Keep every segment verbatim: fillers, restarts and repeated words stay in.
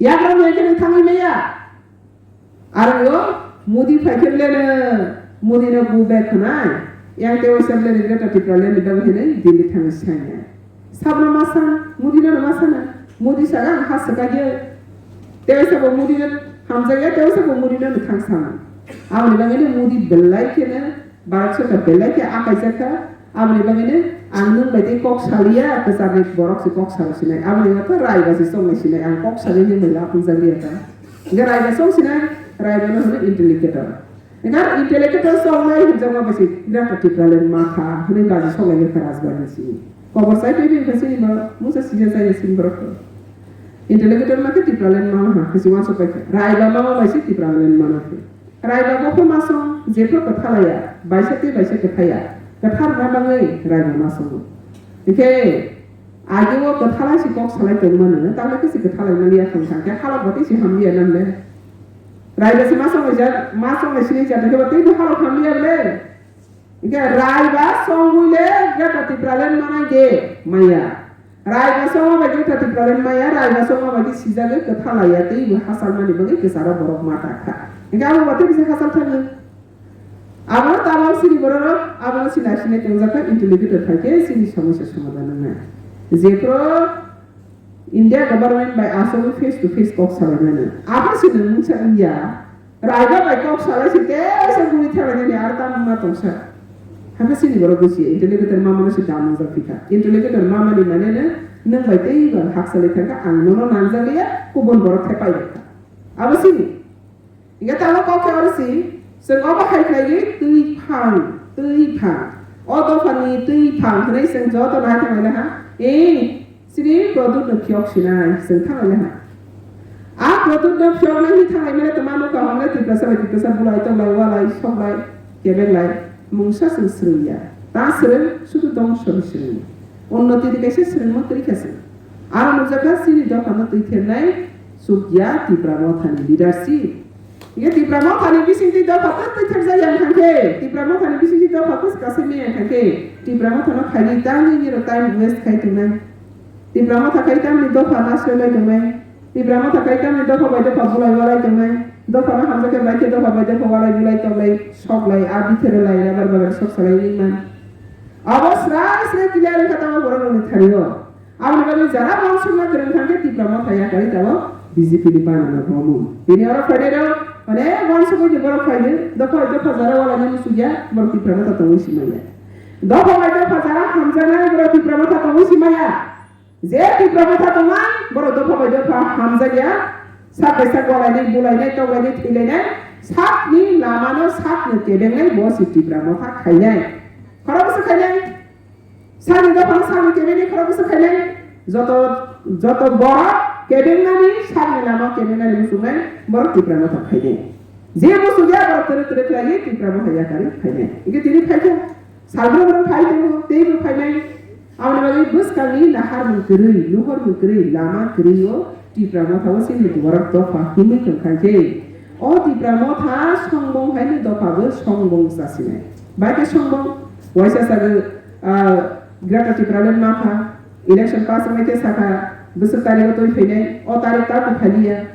Yagra mai khe thangwi maya. Aro Modi phai khe le Modi no go back khnai. Yang tewaisa le Greater Tipraland ni bagwi hinwi Delhi thangwi sai. Sabno ma san, Modi no ma sana. Modi saga ang ha saka ye. Tewaisa bo Modi no hamjaya, tewaisa bo Modi no thang sana. Aboni bagwi Modi belai khe Bharat sorkar belai khe akai jakha, aboni bagwino ang nwng bai tei kok saliya, kwcharni borok se kok salo sinai, aboni wngkha Raiba se chongnai sinai, ang kok saliya hinwi lapung jakliya ta. Hingkhe Raiba chong sinai, Raiba no hwnwi intellectual. Hingkhe intellectual chongnai hinjakma bai se Greater Tipraland ma kha hwnwi baji soklai kha Rajbari simi. Kobor chai twi bini kha sini ba, musa sija chai sini borok. Intellectual ma khe Tipraland ma ha, khe si wansok bai kha. Raiba ma ma bai se Tipraland ma na khe. Raiba bo khe masong, jephru kwthalaiya, baisa tei baisa kwthaiya, kwtharna bagwi raiba masongo. Hingkhe, ageo kwthalai si kok salai tongmano, tamokhe si kwthalai maliya thangkha, hingkhe halok bo tei si hamliya nangle. Raiba si masong laijak, masong lai sinai jat, hingkhe bo tei bo halok hamliya bole. Hingkhe raiba songwi le Greater Tipraland manai de maya. Raiba songma bai khe Greater Tipraland maya, raiba songma bai khe sijagwi kwthalaiya tei bo hachal mani bagwi kwcharo borok ma ta kha. Hingkhe abo bo tei bisa hachal thangwi. Abono tabang sini bororok, abono sini asini tongjakha intellectual phai khe sini somosya somadhan wngnai. Jephru India government bai asogwi face to face kok salaimano. Abo se nwng mungsa wngya. Raiba bai kok salai se tesa guri thalainani ar tamo ma tongsa. Hakhe sini borok bujiya, intellectual ma mano se dam mangjak phika. Intellectual ma mani mane no nwng bai tei ba hak salai thangkha, ang nono nangjak liya, kubun borok khe pai rwkha. Abo sini. Hingkhe tabuk kok khe oro si, chwng obo hai khlaiwi twi phang, twi phang. O dophani twi phang hwnwi chwng joto nai thanglaina ha. Ei, sini Pradyut no phiyok sinai, chwng thanglaina ha. A Pradyut no phiyoknai hwnwi thanglaimani tongma nukha hwnle Tiprasa bai Tiprasa bulai, toklai, walai, soklai, kebenglai, mungsa chwng swrwngya. Ta swrwng, sudu dongso ni swrwngya. Unnoti ni kaisa swrwngma kwrwi kha chwng. Aro nukjakha chini dophano twi thernai chukya Tipra Mothani leadership. Ye Tipra Mothani bisingtwi dopha twi therjak yang thangkhe, Tipra Mothani bisingtwi dopha kwchwk kasaimya yang thangkhe, Tipra Mothano khaidi tangwi nirok time waste khai tongnai. Tipra Motha khai tamni dopha nasrwlai tongnai. Tipra Motha khai tamni dopha bai dopha bulai walai tongnai. Dophano hamjakhe bai khe dopha bai dopha walai bulai tonglai, soklai, a bithero lai, rabar bagan sok salai wngman. Abo srai srai clear wngkha tamo borok rokni thani o. Aboni bagwi jara uansukna kwrwng thangkhe Tipra Motha yakarwi tabuk B J P ni banana bo mung. Tini oro phainai rok onek uansukwi ni borok phaio, dopha bai dopha jara walainani muchungya, borok Tipra Motha tongwi si manya. Dopha bai dopha jara hamjaknai borok Tipra Motha tongwi si manya. Je Tipra Motha tongmani borok dopha bai dopha hamjakya, sak bai sak walainai, bulainai, toklainai, thwilainai, sakni lamano sakno kebengnai bo si Tipra Motha khainai. Khoroksa khainai. Sakni dophano sakni kebengni khoroksa khainai. Joto, joto borok kebengnani sakni lama kebengnani muchungnai borok Tipra Motha khainai. Je muchungya borok twrwk twrwk khlaiwi Tipra Motha yakarwi khainai. Hingkhe tini phaikha salbrumrok phai tongo, teibo phainai. Aboni bagwi bwskangni naharmung kwrwi, nuhormung kwrwi, lama kwrwi o Tipra Motha o chini borok dopha himwi tongkha khe. O Tipra Motha songbong haino dopha bo songbong chasinai. Bai khe songbong waisa sagwi, ah, Greater Tipraland Motha election pass wngwi khe sakha bwswk tarikh o twi phainai, o tarikh ta kok phaliya.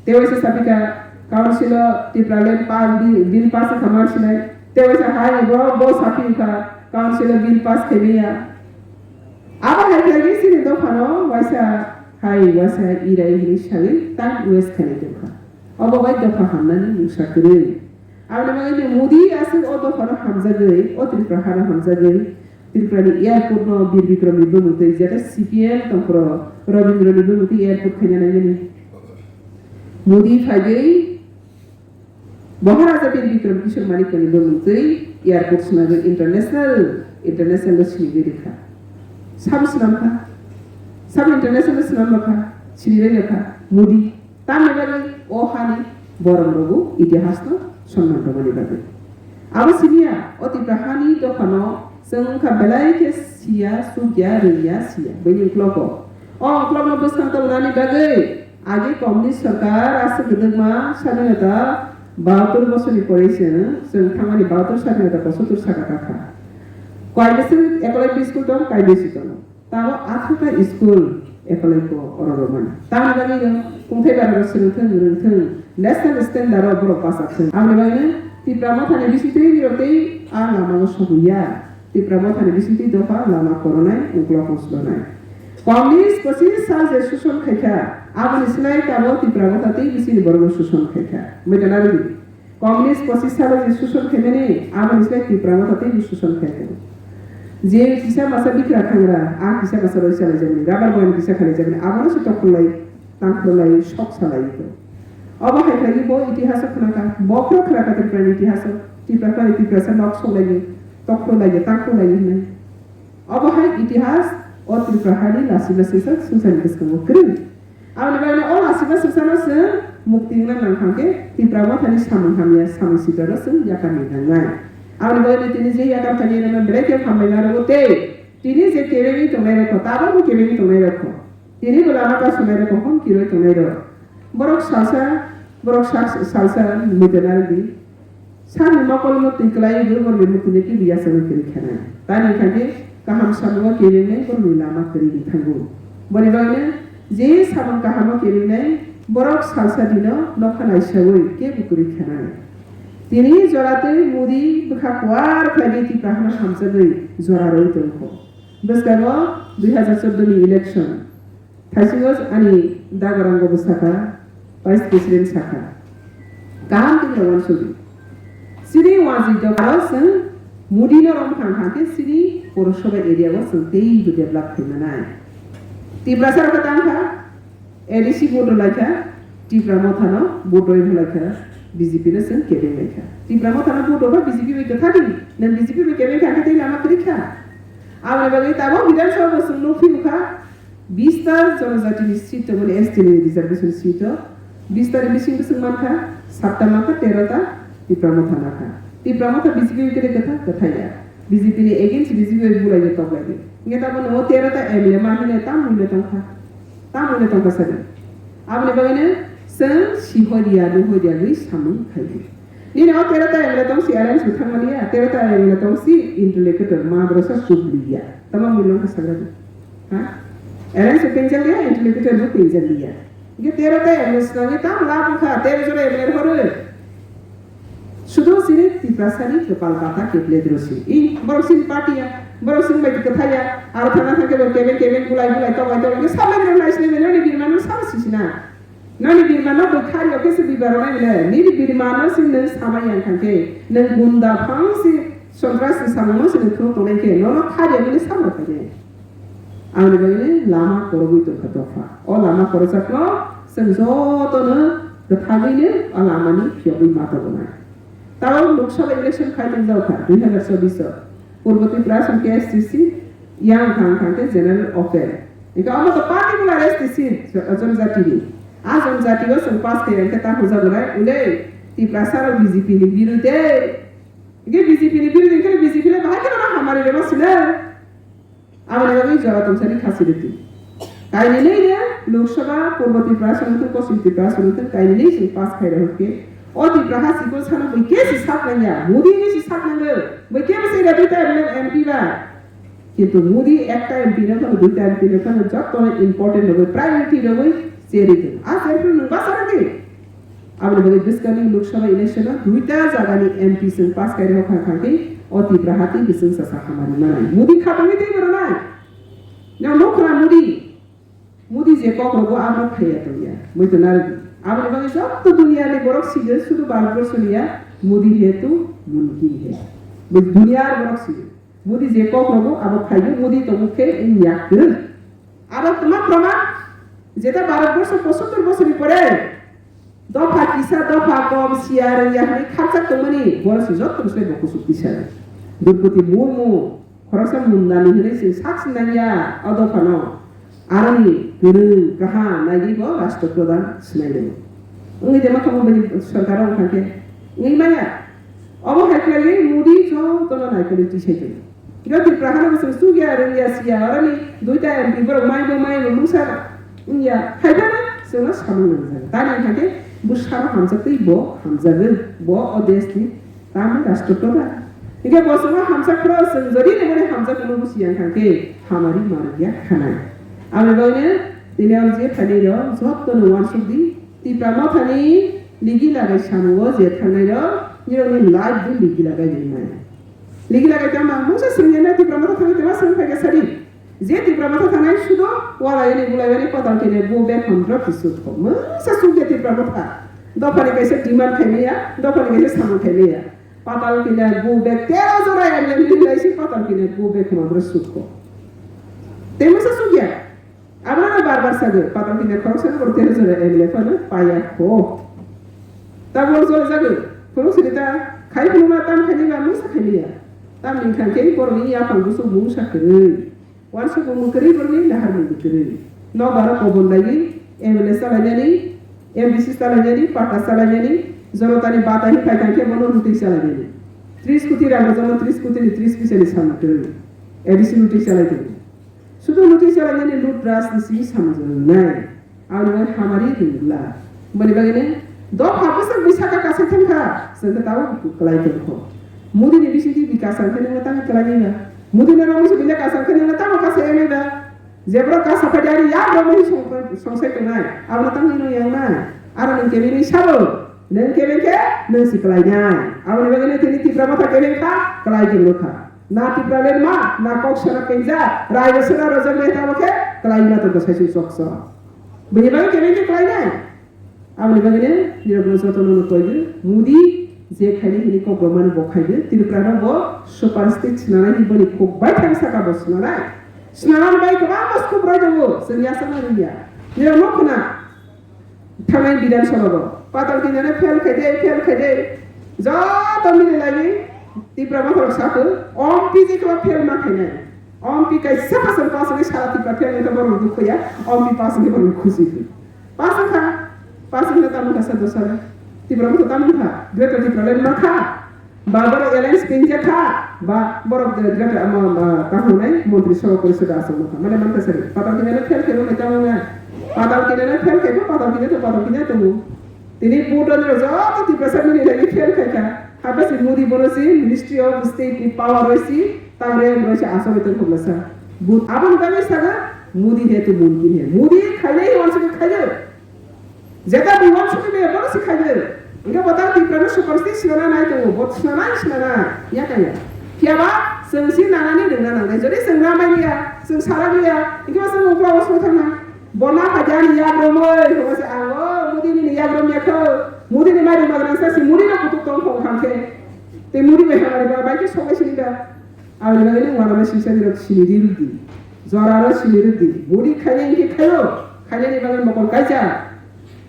Tei waisa sapikha council o Tipraland pass bill, bill pass wngkha mansinai. Tei waisa hai bo, bo sapikha council o bill pass khaimaya. Abo hai khlai khe chini dophano waisa hai waisa irai hinwi sawi time waste khainai tongkha. Obo bai dopha hamnani mungsa kwrwi. Aboni bagwi Modi aswk o dophano hamjagwi, o Tripura hano hamjagwi, Tripura ni airport no Bir Bikram ni bumung twi, jeta C P M tongphuru Rabindra ni bumung twi airport khaina nangmani. Modi phaigwi Maharaja Bir Bikram Kishore Manikya ni bumung twi airport swnamwi international, international no sinigwi rwkha. Sam swnamkha, sam international swnam rwkha, sinirai rwkha Modi. Tamni bagwi o hani borok rogo itihas no sonman rwmani bagwi. Abo siniya, o Tipra hani dophano chwng wngkha belai khe siya, sukya, rwngya, siya. Bini uklogo. O uklokno bwskang tolnani bagwi agi communist sorkar aswk gwdwkma sadinota bahatur bosorni pore se chwng thangmani bahatur sadinota posotur saka kakha. Kaibwswk ekolai bisku tong, kaibwswk tongo. Tabo athata school, Ekolai ko oro romani. Tamni bagwi no kungthai bara ro swrwngthwng, rwngthwng, national standard ro borok bachak thwng. Aboni bagwi no Tipra Mothani bisingtwi rok tei a lama o sobuya. Tipra Mothani bisingtwi dopha lama koronai, uklok uslonai. Communist pochis sal je suson khaikha, aboni slai tamo Tipra Motha tei bisingni borok no suson khaikha. Mwita narwdi. Communist pochis salo je suson khaimani, aboni slai Tipra Motha teibo suson khai tongo. Je kisa masa bikra khangra, a kisa masa roi chalai jabani, rubber boyam kisa khalai jabani, abono se tokhorlai, tangkhorlai, sok salai tongo. Obo hai khlai bo itihaso khwnakha, bokhro khwnakha Tripurani itihaso, Tipra khlai Tiprasa nok soklaini, tokhorlaini, tangkhorlaini hwnwi. Obo hai itihas o Tripura hani lasi lasi sak swngcharni bwskango kwrwi. Aboni bagwi o lachima swngcharno chwng mukti wngna nang kha khe Tipra Mothani samung hamya samung sidrano chwng yakar ni nangnai. Aboni bagwi tini je yakar thani rwna belai khe hambai narwgo tei tini je kebengwi tongnai rokho, tabukbo kebengwi tongnai rokho, tini bo lama kasonai rokho, hum kiroi tongnai rok. Borok salsa, borok sak-, salsa muitu narwdi. Sakni mokolno twi kwlaiwi borokni mukti ni kibi yachakno kwrwi khenai. Tamni hwnkhe kaham samungo kebengwi borokni lama kwrwi wngwi thango. Boni bagwino je samung kahamo kebengwi borok salsa dino nokha naisaui kebo kwrwi khenai. Tini jora twi Modi bwkha kuar khlaiwi Tipra hano hamjagwi jora rwui tongkho. Bwskango dui hazar chordo ni election. Thaisingo ani dagarango bo sakha, Vice President sakha. Kaham khe uansugwi. Sini wajwi dophao chwng Modi no rom thang thang khe sini Poroshobha area o chwng teibo develop khai manai. Tiprasa rok tang kha, A D C vote rw lai kha, Tipra Motha no vote rw lai kha, B J P no chwng kebeng lai kha. Tipra Motha no vote rw kha B J P bai kwtha di, nang B J P bai kebeng kha khe tei lama kwrwi kha. Aboni bagwi tabuk Bidhan Sabha bo chwng nukphi kha, Bista jonojatini seat tongo, S T ni reservation seat o. Bista ni bisingo chwng mankha, satta mankha, tero ta Tipra Motha mankha. Tipra Motha B J P kwrwi kwtha, kwthaiya. B J P ni against B J P bai bulai ni toklai di. Nge tabuk no tero ta M L A ma hine tam hine tongkha. Tam hine tongkha sadi. Aboni bagwi no chwng si hoiya, du hoiya gwi samung khai di. Nini o tero ta M L A tong si alliance bo thangmani ya, tero ta M L A tong si interlocutor madrasa chukliya. Tamo mui longkha sagra di. Ha? Alliance bo penjal ya, interlocutor bo penjal ya. Ge tero ta M L A snangwi tamo lab kha, tero jora M L A horo. Sudu sini Tiprasani kepal kata keplet rosi. I, borok sini party ya, borok sini bai kwthai ya, aro thana thangke bo kebeng kebeng bulai bulai toklai toklai ke sabai rok nai sini nani birmanu sama sisina. Nani birma no bwkhari o khe se bibar nai le. Nini birma no se nwng sama yang kha khe, nwng gunda phang se sontras ni samung no se nwng khuluk tongnai khe, nono khari o bini samung kha khe. Aboni bagwi lama korogwi tongkha dopha. O lama korojak no chwng joto no kwthagwi no o lama ni phiyogwi ma tongo na. Tao Lok Sabha election khai tongjak kha dui hazar chobbish o. Purbo Tripura aswk K S T C, yang thang thang khe general open. Hingke omo to particular S T C jonjati ni. A jonjati o chwng pass khe hingke ta hojak belai, ulei Tiprasa rok B J P ni birude. Hingke B J P ni birude hingke B J P le bahai khe no hamari rema sile. Aboni bagwi jora tongsa ni khasi rwtwi. Kainwi nwi le Lok Sabha, Purbo Tripura aswk wngthok, Poschim Tripura aswk wngthok, kainwi nwi chwng pass khai rw khe. O Tripura ha sikul sano bui khe si sak nang ya, Modi ni si sak nang rw. Bui khe bwsai da duita M P ba. Kintu Modi ekta M P no phano, duita M P no phano, joto no important rwgwi, priority rwgwi cheri thung. A cheri phano nwng basa rwdi. Aboni bagwi bwskangni Lok Sabha election o duita jagani M P chwng pass khairok kha kha khe o Tipra hati bising sasa hamari manai. Modi khatungwi tei boronai. Nang nukra Modi. Modi je kok rogo abo khaiya tongya. Muitu narwdi. Aboni bagwi jotto duniyani borok sige sudu Bharatborsho niya Modi hai to mumkin hai. Bo duniyar borok sige. Modi je kok rogo abo khaiyo Modi tongo khe wngya kwrwi. Abo tma proman? Jeta Bharatborsho pochattor bosorni pore dopha kisa, dopha kom, siya rwngya hwnwi khakchak tongmani, borok se joto bwsai bo kuchuk kisa. Droupadi Murmu khoroksa mundani hwnwi se sak sinangya o dophano. Aroni kwrwng kaham naigwi bo Rashtra Pradhan swnai rwo. Wngwi de ma khamu bini sorkar wng kha khe wngwi maya. Obo hai khlaiwi Modi jotono naikolwi tisai tong. Iro Tripura hano bwswng chukya rwngya siya, oroni duita M P borok maibo maibo mungsa wngya. Hai phano chwngno samung nangjak. Tamni hwnkhe bwsano hamjaktwi bo hamjagwi, bo o deshni tamo Rashtra Pradhan. Hingke bo chwngno hamjak phro chwng jodi ni mani hamjak phano busi yang hwnkhe hamari manwi ya khanai. Aboni bagwino Tini ang je thani rok joto no wansuk di, Tipra Motha ni ligi lagai samungo je thangnai rok, nirok ni life di ligi lagai di nai. Ligi lagai tama mungsa singya na Tipra Motha thangwi tama sing phai ka sadi. Je Tipra Motha thangnai sudo walai ni bulai ni patal kene bo bek hamdrop ti suk kho. Mungsa suk ya Tipra Motha. Dopha ni kaisa demand khai maya, dopha ni kaisa samung khai maya. Patal kene bo bek tero jora M L A ni lai si patal kene bo bek hamdrop suk kho. Te mungsa suk ya. Abono bar bar sagwi, patal kini khoroksa no borok tero jora M L A phano paya kho. Tabuk jora jagwi, khorok siri ta khai phunukma tam khaini ba mungsa khaini ya. Tam ni khan khe borok ni yaphang busu mungsa kwrwi. Wansuk mung kwrwi borok ni nahar mung kwrwi. Nok aro kobon laiwi M L A chalainani, M D C chalainani, pata chalainani, jonotani bata hi phai khan khe bono rutwi chalainani. Tris koti rang rwjakma tris koti ni tris pisa ni samung kwrwi. A D C rutwi chalai tongo. Sudu muti salai nani lut ras ni simi samung nai. Ang nai hamari ringla. Bani bagini dopha bwswk bisaka kasai thangkha. Sengkhe tabo kwlai tongkho. Mudi ni bisingtwi bikas ang khe nangma tang kwlai nai ba. Mudi ni rong musu bile kasang khe nangma tamo kasai nai ba. Jebra kasa phadi ari yak rong musu songsai tongnai. Abo tang ni yang nai. Aro nang kebini sabo. Nang kebin khe nang si kwlai nai. Abo ni bagini tini Tipra Motha kebin kha kwlai tongkha. Na Tipraland ma, na kok sana penja, rai bo sana rojak nai tamo khe, kwlai ma tongkha saichung sok sok. Bini bagwi kebeng khe kwlai nai. Aboni bagwi ne, nirok no joto no koi di, Modi je khaini hini kok rok mani bo khai di, Tripura no bo super state swnanai ni boni kok bai thang saka bo swnanai. Swnanani bai kwbangma scope roi tongo, chwng yasa ma rwya. Nirok no khna. Thangnai Bidhan Sabha bo. Patal Kanya no fail khai de, fail khai de. Joto mili lagi Tipra Motha rok sako, ompi je kebo fail ma khainai. Ompi kaisa pass wng, pass wngwi sara Tipra fail wngkha borok dukhu ya. Ompi pass wngwi borok khusi khe. Pass wngkha, pass wngkha tamo kha sa dosara. Tipra Motha tamo kha, Greater Tipraland ma kha. Ba borok alliance pinjak kha, ba borok de-, de-, de-, ama, ma, kaham nai, montri sabha porisod aswk ma kha. Mane man kha sari, patal kanya no fail khai bo mai tamo na. Patal kanya no fail khai bo, patal kanya to patal kanya tongo. Tini vote rok joto Tiprasa mili lagi fail khai kha. Hapasi Modi bono si Ministry of State ni power roi si, tangre roi si aswk bai tong khobla sa. Vote aboni bagwi saga, Modi hai to mumkin hai. Modi khainai wansuk khainai. Jeta bui wansukni maya bono se khainai. Hingke bo tang Tiprano superstate sinana nai tongo, bo sinana, sinana, ya kaya. Phiya ba, chwng si nanani rwngna nangnai. Jodi chwng na manya, chwng sara manya, hingke bo chwng ukla o soi thangna. Bo na kha jani yagromoi, hingke se ang o Modi ni yagromya kho. Modi ni mairum magrang sa si Modi no kutuk tong kho khamkhe. Te Modi bai hamari ba, bai khe sobai sini ba. Aboni bagwi nang uanama sisa ni rok sini ri rwdi. Jora ro sini rwdi. Budi khainai hingke khaio. Khainani bagwi mokol kaisa.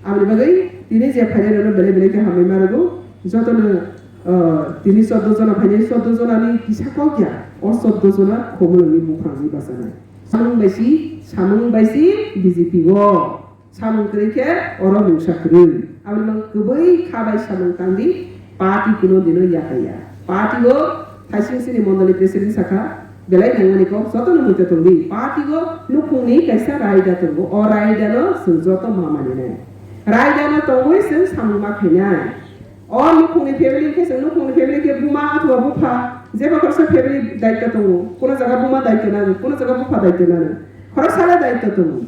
Aboni bagwi tini je phainai rokno belai belai khe hambai ma rwgo. Jotono, ah, tini chordo jona phainai, chordo jona ni kisa kok ya. O chordo jona khomolongni buphangni bachanai. Samung bai si, samung bai si B J P o. Samung kwrwi khe oro mungsa kwrwi. Aboni bagwi kwbwi kha bai samung tangdi, party kuno dino yakaya. Party o thaising sini mondoli president sakha, belai nangmani kok jotono muitu tongdi. Party o nukhungni kaisa raida tongo, o raida no chwng joto ma maninai. Raida no tongwi chwng samung ma khainai. O nukhungni family khe chwng nukhungni family khe buma athuba bupha, jeba khoroksa family daitya tongo, kuno jaga buma daitya nango, kuno jaga bupha daitya nango, khoroksa le daitya tongo.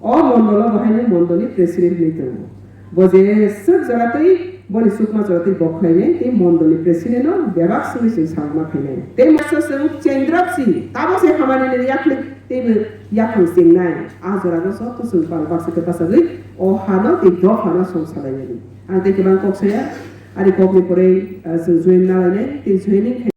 O mondolo bo haino mondolni president hinwi tongo. Bo je swk jora twi boni chukma jora twi bo khlainai tei mondolni president no bebak swngwi chwng samung ma khainai. Tei masa chwng chendrap si tabo se hamani ni yaklik teibo yaphang chengnai. A jora no joto chwng pal baksa khe bachagwi o hano tei dophano song salainani. Ang tei kwbang kok saya, ani kokni pore, ah, chwng join nalainai tei joining khai